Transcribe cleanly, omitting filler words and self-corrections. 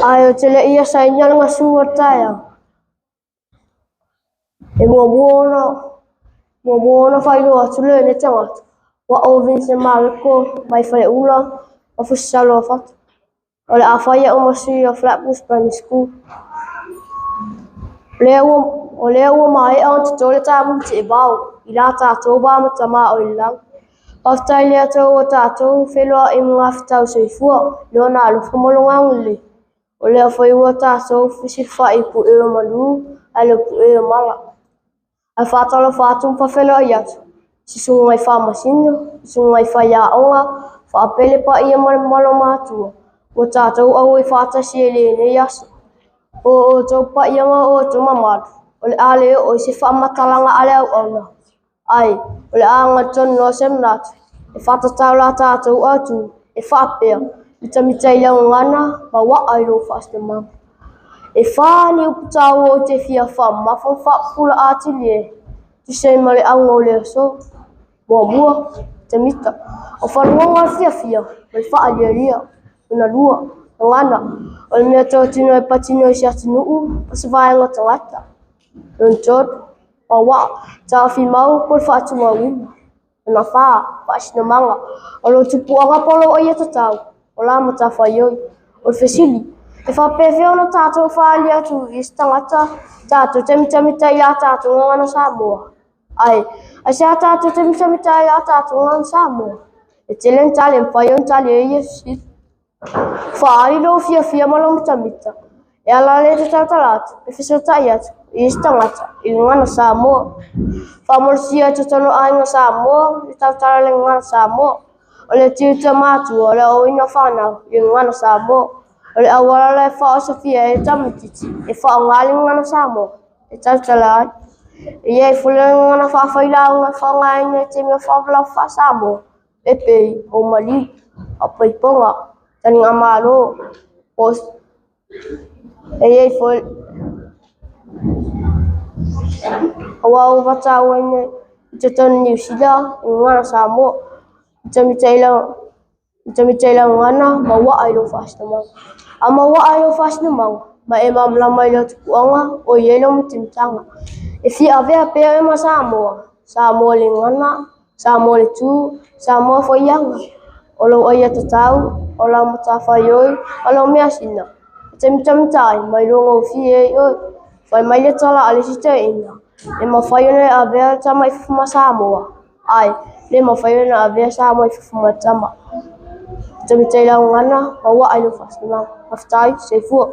Ae ou te le i asaina le gasu o le taeao, e muamua ona faailoa atu lenei tagata ua o Vincent Mareko mai Faleula ma Fusisalo Fatu. O le a fai au ma sui o Flatbush Primary School. O lea ua maea ona toto le tamu teevao i la tatou va ma Tama o i le lagi. Faafetai i le Atua ua tatou feiloai i magafetau soifua i Lona alofa ma Lona agalelei. O lea foi ua tatou fesilafai i pueu o malu ae le o pueu o mala. Ae faatalofa atu ma faafeiloai atu i susuga i faamasino, susuga i faiaoga, faapea le paia ma le mamalu o matua ua tatou auai faatasi ai i lenei aso. O outou paia ma o outou mamalu, o le a le oo i se faamatalaga a le auauna, ae o le a agatonu loa se manatu e faatatau la tatou autu e faapea, mitamita i lau gagana ma uaa i lou faasinomaga. E fa ni upu taua ou te fia faamamafa ma faapupula atili e tusa ai ma le auga o le aso. Muamua, mitamita, o faluaga o le fiafia ma le faalialia. Lona lua, gagana, o le mea totino e patino i se atunuu po o se vaega o tagata. Lona tolu, uaa, taofi mau po o le faatumauina. Lona fa, faasinomaga, o lou tupuaga po o lou aiatatau, o la matafaioi. O le fesili, e faapefea ona tatou faaali atu i isi tagata tatou te mitamita i a tatou gagana Samoa? Ae, aisea tatou te mitamita ai i a tatou gagana Samoa? E tele ni tali e mafai ona tali ai ia fesili. Faaali lou fiafia ma lou mitamita e ala i le tautala atu, e fesootai atu i isi tagata i le gagana Samoa. Faamalosia i totonu o aiga Samoa le tautala i le gagana Samoa. O le tiute o matua o le aoaoina o fanau i le gagana Samoa. O le auala lea e faaosofia ai le tamaitiiti e faaaoga le gagana Samoa e tautala ai. E i ai foi le gagana faafailauga e faaaogaina i taimi o faalavelave faa-Samoa e pei o maliu, faapaipoga, taligamalo, po e i ai foi aua ua faatauaina i totonu o Niu Sila i gagana Samoa. Mitamita i lau gagana ma uaa i lou faasinomaga. A ma uaa i lou faasinomaga, ma e malamalama i lou tupuaga o i ai lou mitamitaga. E fia avea pea oe ma Samoa, Samoa le gagana, Samoa le tu, Samoa foi aga. O lou aiatatau, o lau matafaioi, o lau measina, e te mitamita ai ma iloa gofie ai oe. Fai mai le tala a le isi toeaina, e mafai ona e avea le tama i fafo ma Samoa, ae le mafai ona avea Samoa i fafo ma le tama. Mitamita i lau gagana ma uaa i lou faasinomaga. Faafetai, soifua.